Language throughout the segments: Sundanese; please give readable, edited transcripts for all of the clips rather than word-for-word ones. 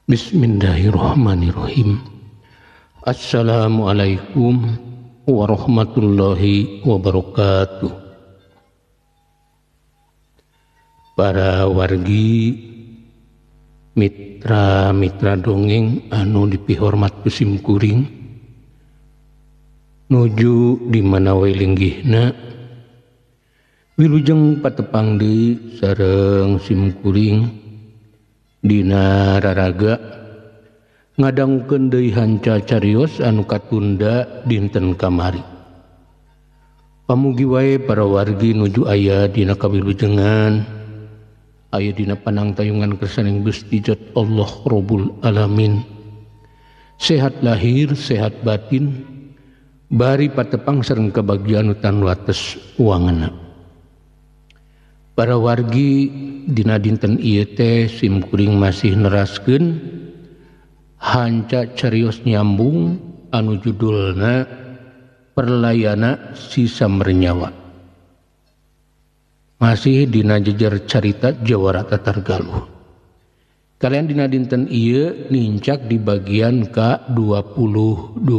Bismillahirrahmanirrahim. Assalamualaikum warahmatullahi wabarakatuh. Para wargi, mitra-mitra dongeng anu dipihormat ku sim kuring, nuju di mana we linggihna, wilujeng patepang deui sareng sim kuring dina raraga ngadangukeun deui hanca carios anu katunda dinten kamari. Pamugi wae para wargi nuju aya dina kawilujengan, aya dina panangtayungan kersaning Gusti Zat Allah Rabbul Alamin. Sehat lahir, sehat batin, bari patepang sareng kabagjaan nu tan wates wangena. Para wargi dina dinten ieu teh sim kuring masih neraskeun hanca carios nyambung anu judulna Perlayana Si Samernyawa. Masih dina jejer carita Jawara Tatar Galuh. Kalian dina dinten ieu nincak di bagian ka-22.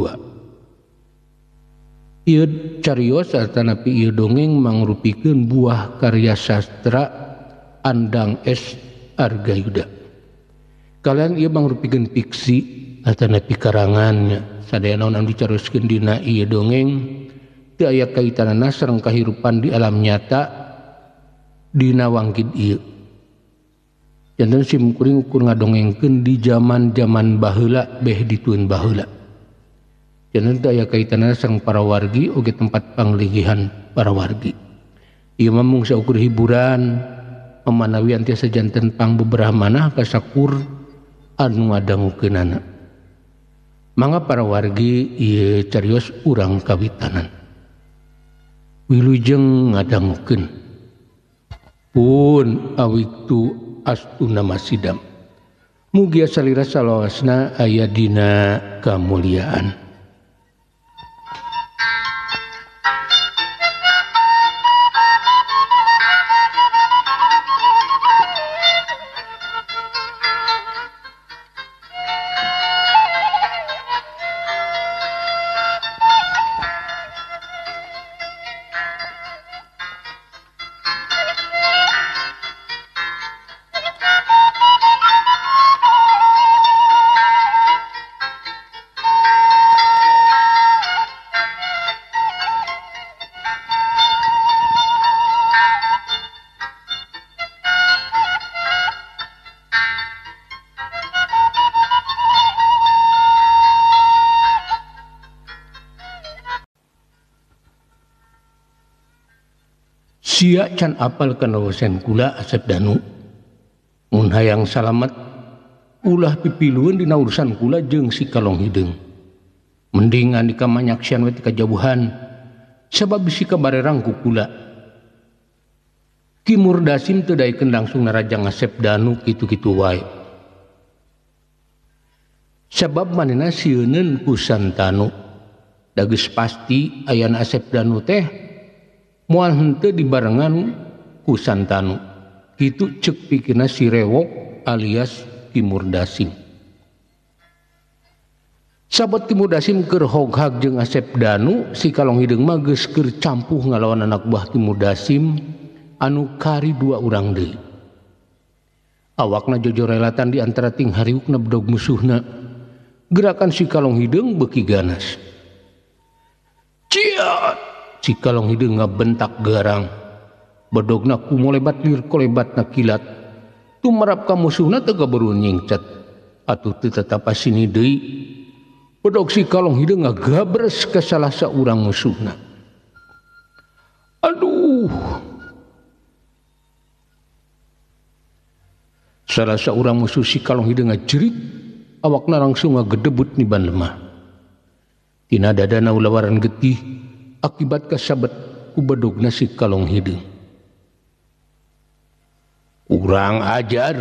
Ieu carios atanapi ieu dongeng mangrupikeun buah karya sastra Andang S. Argayuda. Kalian ieu mangrupikeun fiksi atanapi karangannya. Sadaya naon anu dicarioskeun dina ieu dongeng teu aya kaitanana sareng kahirupan di alam nyata dina wangkid ieu. Janten sim kuring ukur ngadongengkeun di zaman-zaman baheula beh ditueun baheula. Janten teu aya kaitanana sareng para wargi oge tempat panglinggihan para wargi. Ieu mah mung saukur hiburan pamanawian tiasa janten pangbeberah manah kasakur anu ngadangukeunana. Mangga para wargi ieu carios urang kawitanan. Wilujeng ngadangukeun. Pun awiktu astuna masidam. Mugia salira salawasna aya dina kamuliaan. Sia can apal kana wesen kula Asep Danu. Mun hayang salamet ulah pipilueun dina urusan kula jeung si Kalong Hideung. Mending andika manyaksian we ti kajauhan sabab bisi kabarerang ku kula. Ki Murdasim teu daekeun langsung narajang Asep Danu kitu-kitu wae. Sabab manehna sieuneun ku Santanu. Da geus pasti ayana Asep Danu teh moal henteu dibarengan ku Santanu. Kitu ceuk pikirna si Rewok alias Ki Murdasim. Sabot Ki Murdasim keur hoghag jeung Asep Danu, si Kalong Hideung mah geus keur campuh ngalawan anak buah Ki Murdasim anu kari dua urang deui. Awakna jojorelatan di antara ting hariukna bedog musuhna. Gerakan si Kalong Hideung beuki ganas. Ciat! Si Kalong Hideung ngabentak garang. Bedogna kumolebat lir kolebatna kilat. Tumarap ka musuhna teu kaberu nyingcet. Atuh teu tatapas sini deui. Bedog si Kalong Hideung ngagabres ka salah saurang musuhna. Aduh. Salah saurang musuh si Kalong Hideung ngajerit, awakna langsung ngagedebut niban lemah. Tina dadana ulawaran getih akibat kasabet ku bedogna si Kalong Hideung. Urang ajar.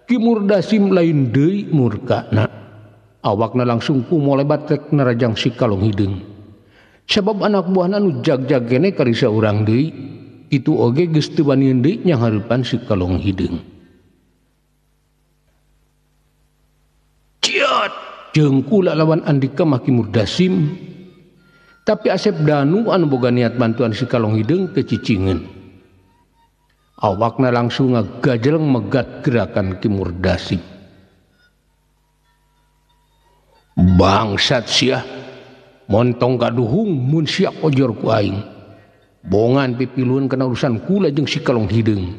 Ki Murdasim lain deui murkana. Awakna langsung kumolebat rek narajang si Kalong Hideung. Sabab anak buahna nu jag-jag kene kari saurang deui, kitu oge geus teu wanian deui nyanghareupan si Kalong Hideung. Jeung kula lawan Andika mah Ki Murdasim. Tapi Asep Danu anu boga niat bantuan si Kalong Hideung teu cicingeun. Awakna langsung ngagajeleng megat gerakan Ki Murdasim. Bangsat sia, montong kaduhung mun sia ojor ku aing. Bongan pipiluan kana urusan kula jeung si Kalong Hideung.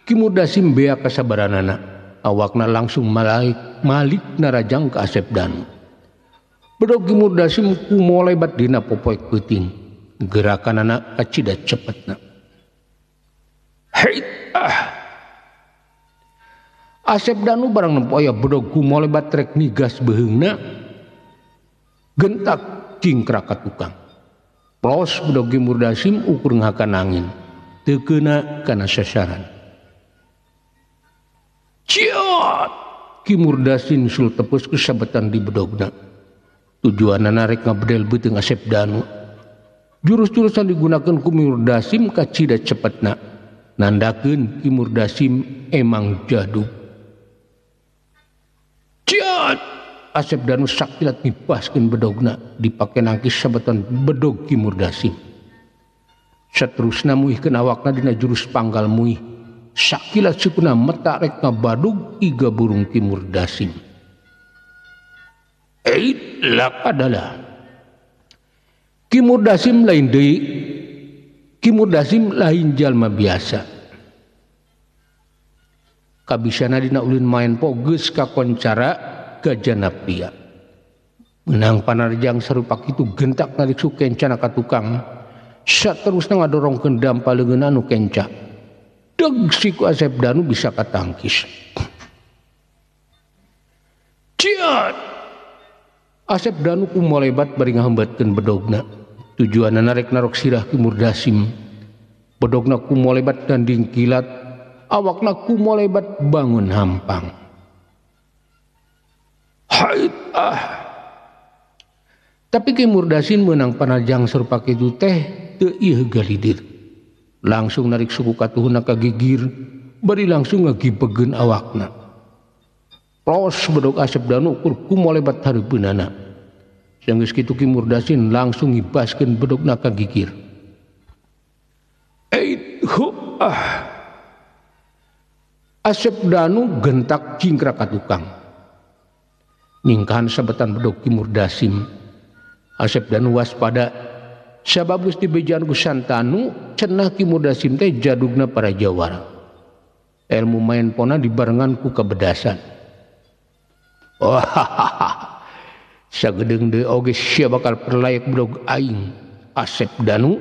Ki Murdasim bea kasabaranana, awakna langsung malik narajang ka Asep Danu. Bedog Ki Murdasim kumolebat dina popoek peuting. Gerakanana kacida cepetna. Heit ah. Asep Danu barang nempo aya bedog kumolebat rek nigas beheungna. Gentak cingkrak ka tukang. Plos bedog Ki Murdasim ukur ngahakan angin. Teu keuna kana sasaran. Ciot! Ki Murdasim sul tepus ku sabetan di bedogna. Tujuanana rek ngabedel beuteung Asep Danu. Jurus-jurusan digunakan ku Murdasim kacida cepetna. Nandakeun Ki Murdasim emang jadug. Ciot! Asep Danu sakilat ngipaskeun bedogna dipake nangkis sabetan bedog Ki Murdasim. Saterusna muihkeun awakna dina jurus panggal muih. Sakilat sukuna meta rek ngabadug iga burung Ki Murdasim. Eit lak adalah Ki Murdasim lain deui. Ki Murdasim lain jalma biasa. Kabisana dina ulin main po geus kakoncara gajana pia. Meunang panarjang sarupa kitu gentak narik sukencana ka tukang. Saterusna ngadorongkeun dampa leungeun anu kenca. Deg siku Asep Danu bisa katangkis. Ciat! Asep Danu kumolebat bari ngahembatkeun bedogna. Tujuanna rek narok sirah Ki Murdasim. Bedogna kumolebat ganding kilat, awakna kumolebat bangun hampang. Hait ah. Tapi Ki Murdasim meunang panajang sarupa kitu teh teu ieu galidir. Langsung narik suku katuhuna ka gigir, bari langsung ngagibegeun awakna. Plos bedog Asep Danu ukur kumolebat hareupeunana. Sanggeus kitu Ki Murdasim langsung ngibaskeun bedogna ka gigir. Eit hu ah. Asep Danu gentak cingkrak ka tukang. Ningkahan sabetan bedog Ki Murdasim. Asep Danu waspada sabab geus dibejaan ku Santanu cenah Ki Murdasim teh jadugna para jawara. Ilmu main pona dibarengan ku kebedasan. Oh, sagedeung deui oge sia bakal perlayak bedog aing Asep Danu.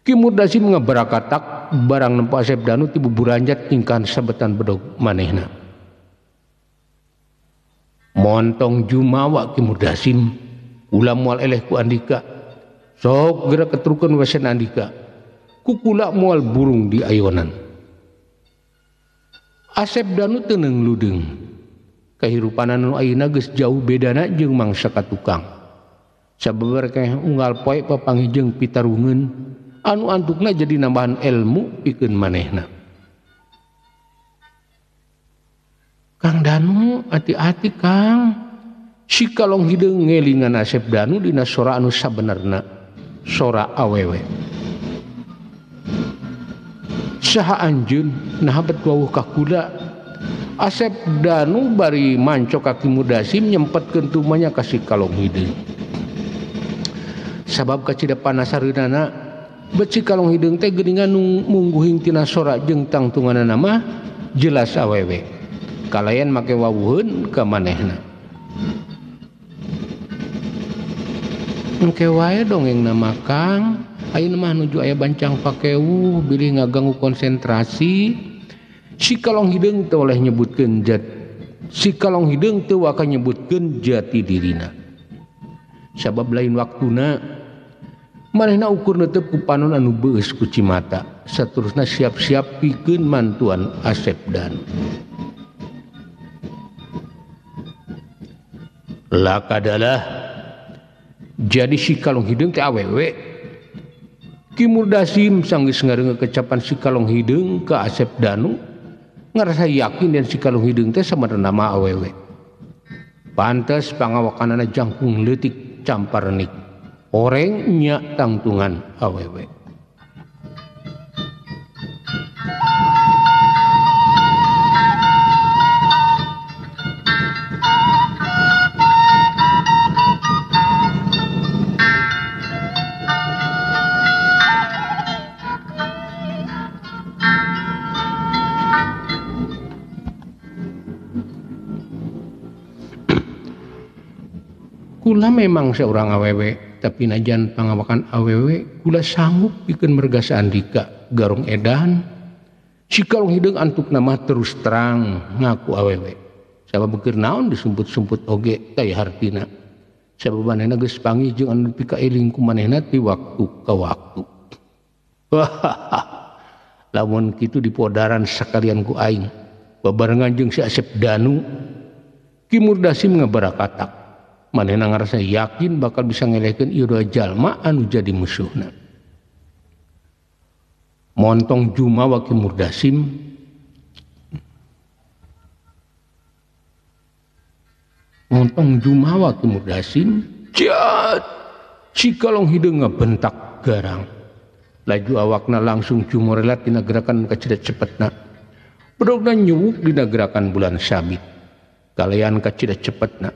Ki Murdasim ngabarakatak barang nempo Asep Danu ti buburanjat tingkahan sabetan bedog manehna. Montong jumawa Ki Murdasim, ulah moal eleh ku Andika. Sok geura ketrukeun wesen Andika. Ku kula moal burung di ayonan. Asep Danu teu neung ludeung. Kahirupanan nu ayeuna geus jauh bedana jeung mangsa ka tukang. Sababar keh unggal poe papanggih jeung pitarungeun anu antukna jadi nambahan ilmu pikeun manehna. Kang Danu, hati-hati Kang. Si Kalong Hideung ngelingan Asep Danu dina sora anu sabenerna, sora awewe. Saha anjeun naha bet wawuh ka kuda. Asep Danu bari mancok ka Ki Murdasim nyempetkeun tumanya ka si Kalong Hideung. Sabab kacida panasareunana bet si Kalong Hideung teh geuningan mungguhing tina sora jeung tangtunganana mah jelas awewe. Kalayan make wawuheun ka manehna. Engke wae dongeng nama Kang, ayeuna mah nuju aya bancang pakewuh bilih ngaganggu konsentrasi. Si Kalong Hideung teu oleh nyebutkeun jat. Si Kalong Hideung teu waka nyebutkeun jati dirina. Sabab lain waktuna manehna ukur neuteup ku panon anu beueus ku cimata. Saterusna siap-siap pikeun mantuan Asep Danu. Lakadalah jadi si Kalong Hideung teh awewe. Ki Murdasim sanggeus ngareungeun kecapan si Kalong Hideung ka Asep Danu Ngarasa yakin dan si kalung hideung teh sabenerna mah awewe. Pantes pangawakanana jangkung leutik camparnik. Oreng nya tangtungan awewe. Kula memang seorang awewe, tapi najan pangawakan awewe kula sanggup pikeun mergasa Andika garong edan. Si kalung hideung antuk nama terus terang ngaku awewe. Sabab keur naon disumput-sumput oge taya hartina. Sabab manehna geus panggih jeung anu pikaeling ku manehna ti waktu ka waktu. Lamun kitu dipodaran sakalian ku aing. Babarengan jeung si Asep Danu. Ki Murdasim ngabarakatak. Manehna ngarasa yakin bakal bisa ngelehkeun ieu dua jalma anu jadi musuhna. Montong jumawa Ki Murdasim montong jumawa Ki Murdasim jat si kalong hideung ngabentak garang. Laju awakna langsung cumorelat dina gerakan kacida cepetna. Bedogna nyuwuk dina gerakan bulan sabit. Kalayan kacida cepetna.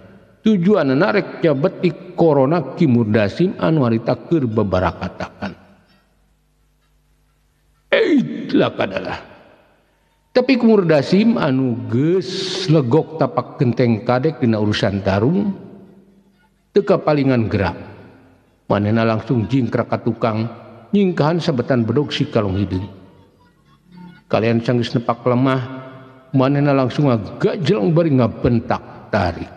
Tujuan narek nyabeti korona Ki Murdasim anu harita keur babarakatakan. Lakadalah. Tapi Ki Murdasim anu geus legok tapak genteng kadek dina urusan tarung teu kapalingan gerak. Manehna langsung jingkrak ka tukang nyingkahan sabetan bedog si kalung hideung. Kalian sanggeus nepak lemah, manehna langsung ngagajeleng bari ngabentak tarik.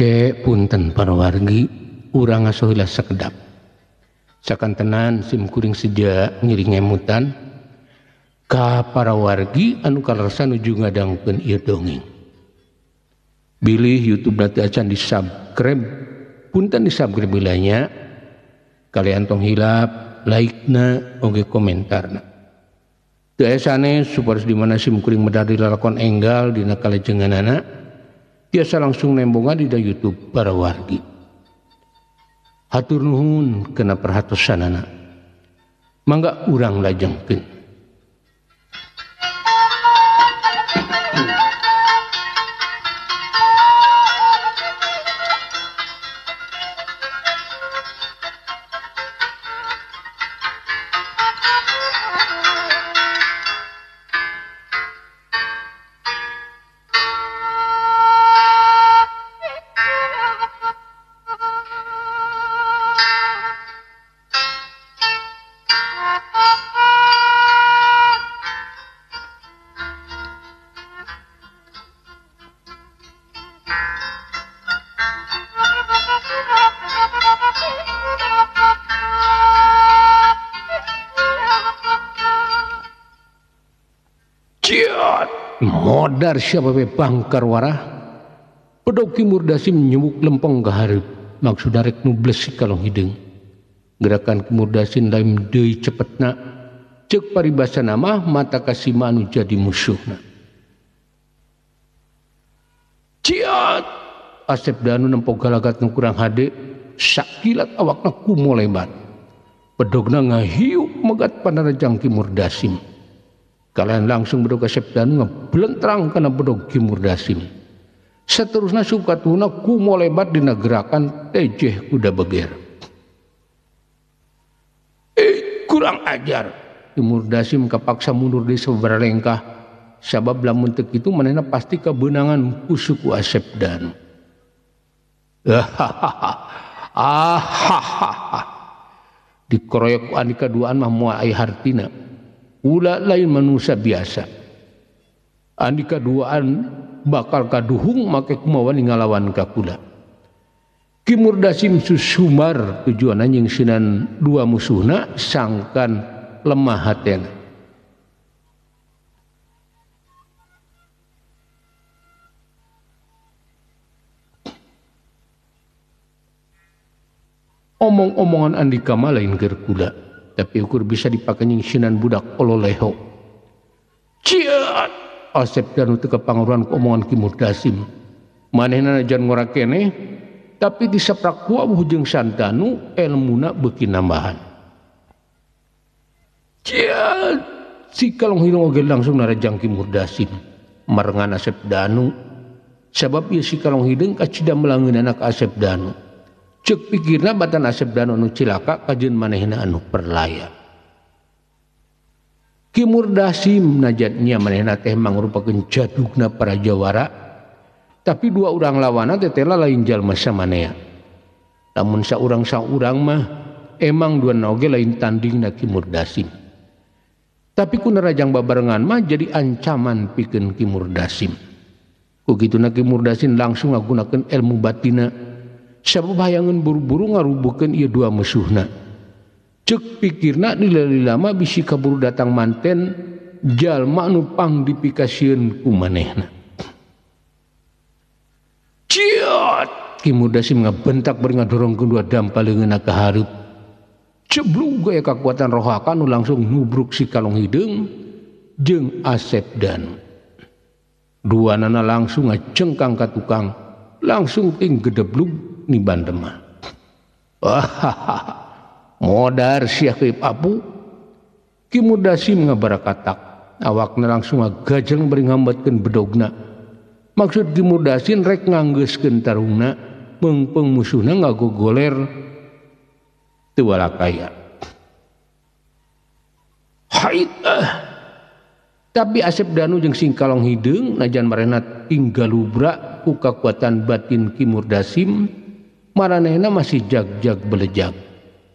Ke punten para wargi urang ngaso heula sakedap. Sakantenan sim kuring seja ngiring ngemutan ka para wargi anu kalersan nuju ngadangkeun ieu dongeng. Bilih YouTube nanti acan di-subscribe, punten di-subscribe heula nya. Kalian tong hilap like-na oge komentarna. Teu aya sanes supados di mana sim kuring medar dilalakon enggal dina kalajenganana. Tiasa langsung nembongan di YouTube para wargi. Hatur nuhun kena perhatosanana. Mangga urang lajengkeun. Modar siapa be bangkar warah. Bedog Ki Murdasim nyubuk lempeng ka hareup. Maksud darek nubles si kalong hideung. Gerakan Ki Murdasim lain deui cepetna. Ceuk paribasana mah mata kasima anu jadi musuhna. Ciat! Asep Danu nempo galagat nu kurang hade. Sakilat awakna kumolebat. Bedogna ngahiup megat panarajang Ki Murdasim. Kalian langsung bedog Asep Danu ngeblentrang kana bedog Ki Murdasim. Seterusnya sukatuna kumolebat dina gerakan tejeh kuda beger. Kurang ajar. Ki Murdasim kapaksa mundur di sababaraha lengkah. Sabab lamun teu kitu manehna pasti kabeunangan ku suku Asep Danu. Dikeroyok ku Andika duaan mah moal aya hartina. Ulah lain manusia biasa. Andika duaan bakal kaduhung make kumaha ngalawan ka kula. Ki Murdasim susumar tujuan anjing sinan dua musuhna sangkan lemah hatena. Omong-omongan Andika mah lain keur kula, tapi ukur bisa dipake nyingsinan budak ololeho. Ciat! Asep Danu teu kapangaruhan ku omongan Ki Murdasim. Manehna najan ngora keneh, tapi disaprak ku Abu jeung Santanu elmuna beuki nambahan. Ciat! Si kalong hidung oge langsung narajang Ki Murdasim. Marengan Asep Danu. Sabab ieu si kalong hideung kacida melangeunana ka Asep Danu. Cek pikirna batan Asep Danu anu cilaka kajeun manehna anu perlaya. Ki Murdasim najatnya manehna teh mangrupakeun jadugna para jawara, tapi dua urang lawanna teh teh lain jalma samanea. Lamun saurang-saurang mah emang dua oge lain tandingna Ki Murdasim. Tapi ku narajang babarengan mah jadi ancaman pikeun Ki Murdasim. Ku kituna Ki Murdasim langsung ngagunakeun ilmu batina. Sabab hayangeun buru-buru ngarubukeun ieu dua musuhna. Ceuk pikirna dilali lama bisi kaburu datang manten jalma nu pang dipikasieun ku manehna. Ciat! Ki Murdasim ngabentak bari ngadorongkeun dua dampa leungeunna ka hareup. Ceblug aya kakuatan rohaka nu langsung nubruk si kalong hideung jeung Asep Danu. Duanana langsung ngacengkang ka tukang, langsung ting gedeblug ni bandemah. Modar sia keip apu. Ki Murdasim ngabarakatak, awakna langsung ngagajeng bari ngambatkeun bedogna. Maksud Ki Murdasim rek nganggeuskeun tarungna, meungpeung musuhna ngagogoler teu walakaya. Hait ah. Tapi Asep Danu jeung Sing Kalong Hideung najan maranehna tinggal lubra ku kakuatan batin Ki Murdasim, maranehna masih jag-jag belejag.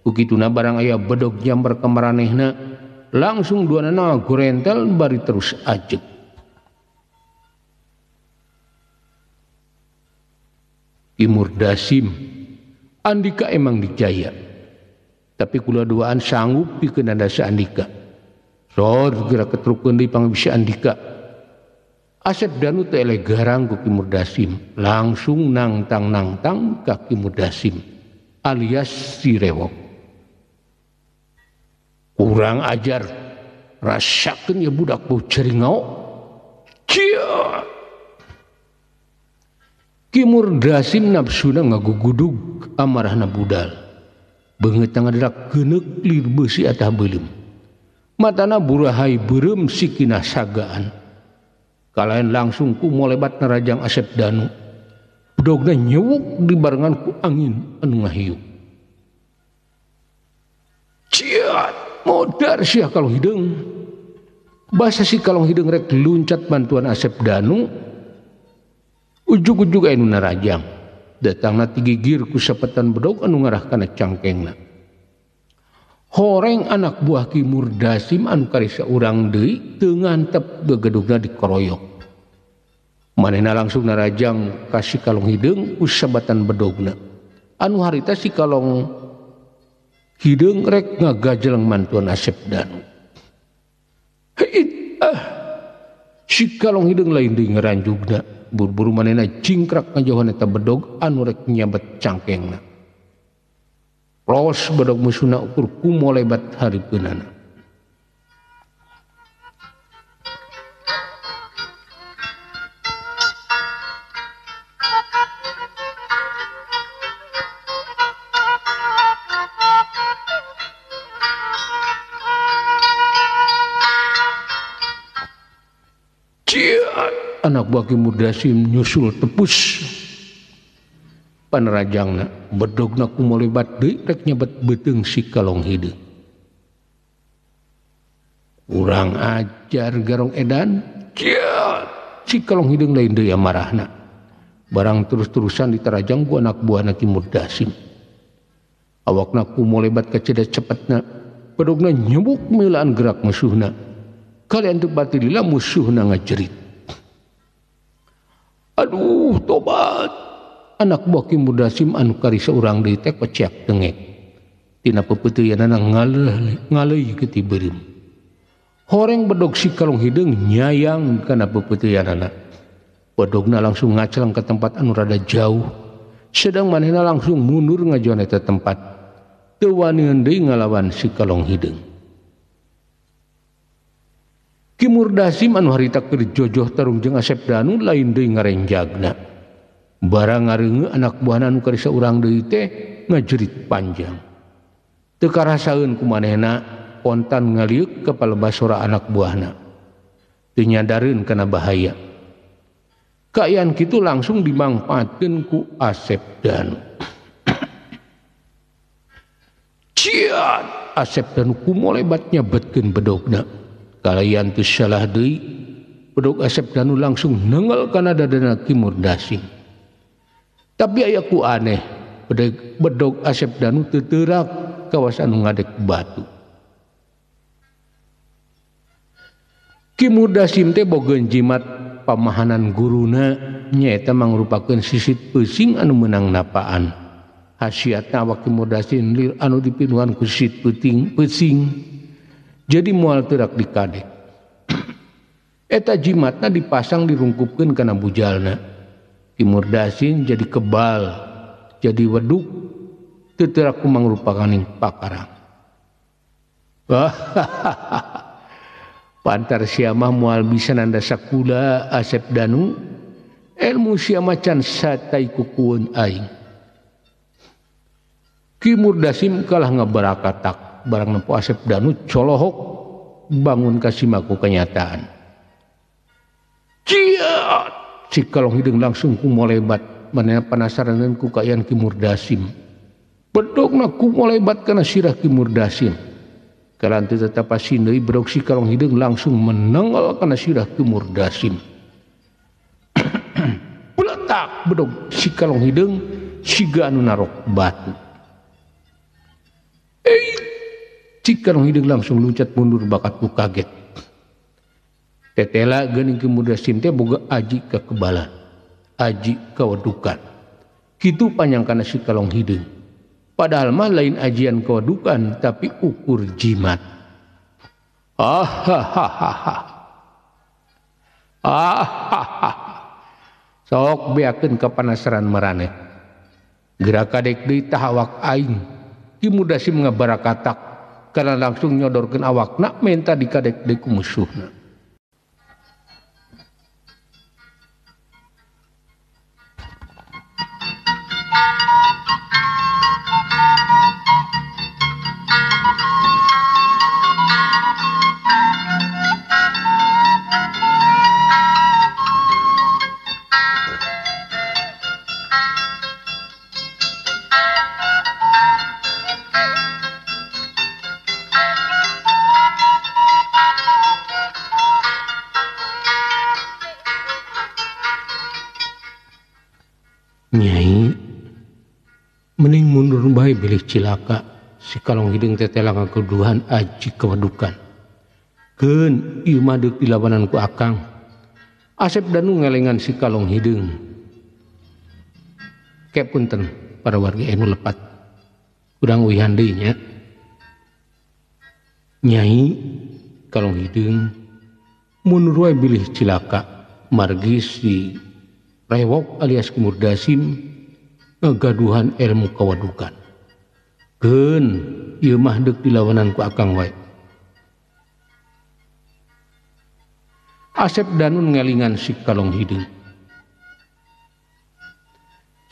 Ku kituna barang aya bedog nyamber ka maranehna, langsung duanana gorentel bari terus ajeg. Ki Murdasim, Andika emang dijaya, tapi kula duaan sanggup pikeun nandasa Andika. Sor geura ketrukeun deui pangabisa Andika. Asep Danu teh eleh garang ku Ki Murdasim, langsung nangtang-nangtang ka Ki Murdasim alias si Rewok. Kurang ajar, rasakeun ya budak bau ceringau. Cia! Ki Murdasim nafsuna ngagugudug amarahna budal. Beungeut ngaderak geuneuk lir beusi atah beuleum. Matana burahai beureum sikina sagaan. Kalayan langsung ku molebat narajang Asep Danu. Bedogna nyewuk dibarengan ku angin anu ngahiup. Ciat, modar sia kalong hideung. Basa si kalong hideung rek luncat bantuan Asep Danu. Ujug-ujug aya nu narajang. Datangna tigigir ku sapetan bedog anu ngarah kana cangkengna. Horeng anak buah Ki Murdasim anu karisa urang deui teu ngantep gegedugna dikeroyok. Manehna langsung narajang ka si kalong hideung ku sabatan bedogna. Anu harita si kalong hideung rek ngagajeleng mantuan Asep Danu. Heit ah. Si kalong hideung lain deui ngaranjugna. Buru-buru manehna cingkrak ngajauhan eta bedog anu rek nyabet cangkengna. Los bedog musuhna ukur kumolebat hareupeunana. Ciat, anak buah Ki Murdasim nyusul tepus panerajangna. Bedogna kumolebat deui rek nyebet beuteung si kalong hideung. Kurang ajar garong edan, Ciat! Si kalong hideung lain deui amarahna. Barang terus-terusan diterajang ku anak buahna Ki Murdasim. Awakna kumolebat kacida cepetna, bedogna nyebuk milaan gerak musuhna. Kalian teu pati lila musuhna ngajerit. Aduh, tobat. Anak buah Ki Murdasim anu karisa urang deui teh keceak tengek. Tina pepeuteunana ngaleuy ke ti beureum. Horeng bedog si kalong hideung nyayang kana pepeuteunana. Bedogna langsung ngaclang ke tempat anu rada jauh. Sedang manehna langsung mundur ngajuan eta tempat. Teu wanian deui ngalawan si kalong hideung. Ki Murdasim anu harita keur jojoh tarung jeung Asep Danu lain deui ngarenjagna. Barang ngareungeun anak buahna anu karisa urang deui teh ngajerit panjang. Teu karasaeun ku manehna kontan ngaliuk ka palebah sora anak buahna. Teu nyadareun kana bahaya. Kaayaan kitu langsung dimangpaatkeun ku Asep Danu. Ciat! Asep Danu kumolebat nyabetkeun bedogna. Kalayan teu salah deui, bedog Asep Danu langsung nengel kana dadana Ki Murdasim. Tapi aya ku aneh, bedog Asep Danu teu teurak kawas anu ngadek batu. Ki Murdasim teh bogeun jimat pamahanan guruna nyaeta mangrupakeun sisit peusing anu meunang napaan. Hasiatna awak Ki Murdasim lir anu dipinuhan ku sisit peusing jadi moal teurak dikadek. Eta jimatna dipasang dirungkupkeun kana bujalna. Ki Murdasim jadi kebal, jadi weduk, teu teurak ku mangrupakeun pakarang. Pantar sia mah moal bisa nanda sakula Asep Danu, ilmu sia mah can satai kukueun aing. Ki Murdasim kalah ngabarakatak barang nempo Asep Danu colohok bangun kasimaku kenyataan. Ciat! Si kalong hideung langsung kumolebat manehna panasaraneun ku kaayaan Ki Murdasim. Bedogna kumolebat kana sirah Ki Murdasim. Kalan teu tetep pasin deui bedog si kalong hideung langsung menengel kana sirah Ki Murdasim. Peletak bedog si kalong hideung siga anu narok batu. Si kalong hideung langsung luncat mundur bakat ku kaget. Tetela geuning Ki Murdasim teh boga aji kekebalan, aji kawedukan. Kitu panyangkana si kalong hideung. Padahal mah lain ajian kewadukan tapi ukur jimat. Ah. Sok beakeun kapanasaran maraneh. Gerak kadek deui tah awak aing. Ki Murdasim ngabarakatak karena langsung nyodorkeun awakna menta dikadek deui ku musuhna. Nyai, mending mundur bae bilih cilaka. Si kalong hideung teh teh ngageduhan aji kewadukan. Keun ieu mah deuk dilawanan ku akang. Asep Danu ngelengan si kalong hideung. Ke punten para warga anu lepat. Urang uihan deui nya. Nyai, kalong hideung mundur wae bilih cilaka. Margi si Rewok alias Ki Murdasim ngagaduhan ilmu kawadukan. Keun ieu mah deuk dilawanan ku akang wae. Asep Danu ngelingan si kalong hideung.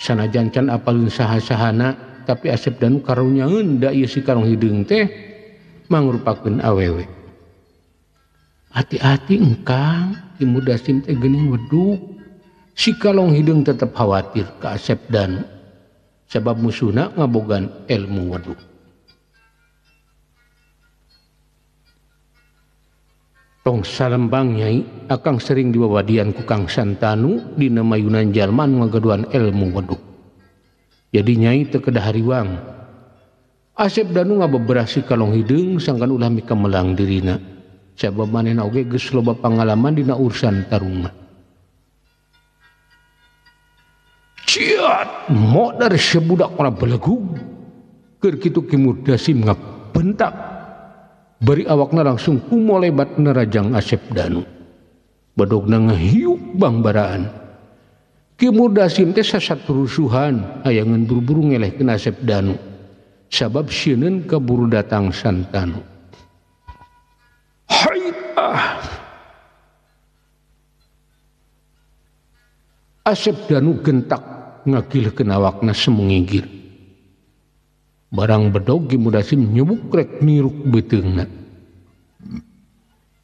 Sanajan can apalun saha-sahana tapi Asep Danu karunyaeun da ieu si kalong hideung teh mangrupakeun awewe. Hati-hati engkang, Ki Murdasim teh geuning weduk. Si kalong hideung tetep khawatir ka Asep Danu sebab musuhna ngabogan ilmu weduk. Tong salembang nyai akang sering diwawadian ku Kang Santanu dina mayunan jalma anu ngagaduhan ilmu weduk. Jadi nyai teu kedah hariwang. Asep Danu ngabeberasi kalong hideung sangkan ulah mikamelang dirina. Sabab manehna oge geus loba pangalaman dina urusan tarungan. Ciat, modar sebudak ora belegug. Keur kitu Ki Murdasim ngabentak. Bari awakna langsung kumolebat nerajang Asep Danu. Bedogna ngahiuk bangbaraan. Ki Murdasim teh sasat rusuhan hayangeun buru-buru ngelehkeun Asep Danu. Sabab sieun kaburu datang Santanu. Haitah. Asep Danu gentak ngagilkeun awakna semungigir. Barang bedog Ki Murdasim nyebuk rek niruk beuteungna.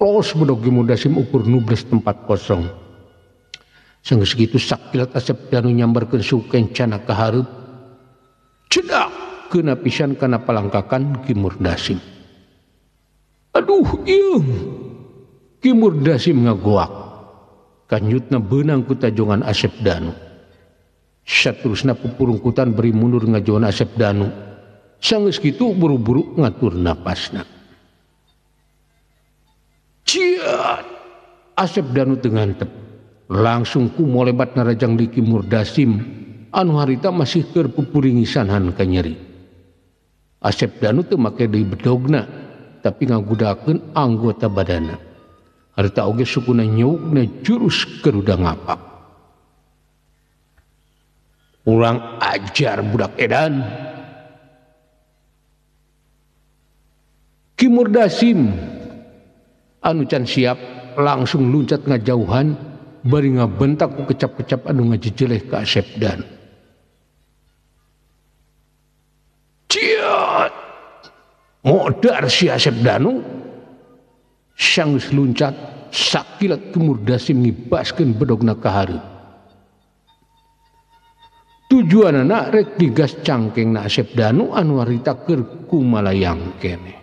Los bedog Ki Murdasim ukur nubles tempat kosong. Sanggeus kitu sakilat Asep Danu nyambarkeun suku kencana ka hareup. Cedak keuna pisan kana palangkakan Ki Murdasim. Aduh ieu. Ki Murdasim ngagoak. Kanjutna beunang ku tajongan Asep Danu. Saterusna pupurungkutan beri mundur ngajoan Asep Danu. Sanggeus kitu buru-buru ngatur napasna. Ciat! Asep Danu teu ngantep. Langsung kumolebat narajang di Ki Murdasim anu harita masih keur pupuringisanhan ka nyeri. Asep Danu teu make deui bedogna tapi ngagudakeun anggota badana. Harita oge sukuna nyewukna jurus Garuda ngapak. Urang ajar budak edan. Ki Murdasim anu can siap langsung luncat ngajauhan bari ngabentak ku kecap-kecap anu ngajejeleh ka Asep Danu. Ciat! Modar si Asep Danu sanggeus luncat sakilat Ki Murdasim ngibaskeun bedogna ka hareup. Tujuanana rek digas cangkengna Asep Danu anu harita keur kumalayang keneh.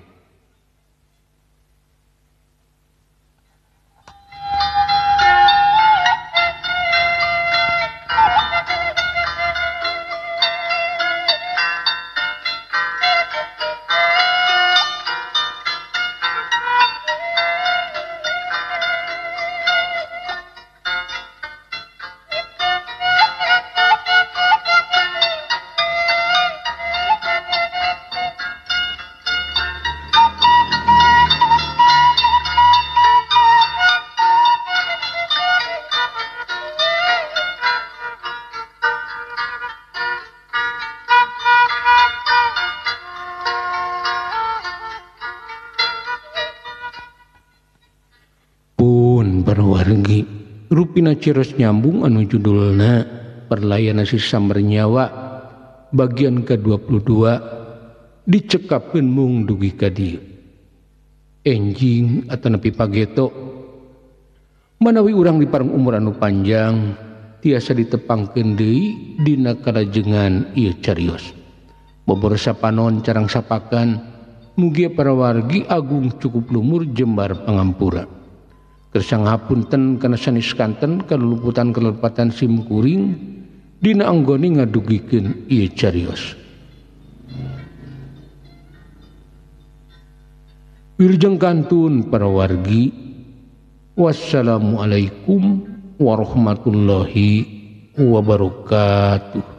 Rupina Ciros nyambung anu judulna Perlayan Si Samber Nyawa bagian ke-22 dicekapkeun mung dugi ka dieu. Enjing atanapi pageto manawi urang dipareng umur anu panjang tiasa ditepangkeun deui dina kalajengan ieu carios. Bobor sapanon carang sapakan mugia para wargi agung cukup lumur jembar pangampura. Kersang hapunten kana sanes kanten kaluluputan kalepatan sim kuring dina anggone ngadugikeun ieu carios. Wilujeng kantun para wargi. Wassalamualaikum warahmatullahi wabarakatuh.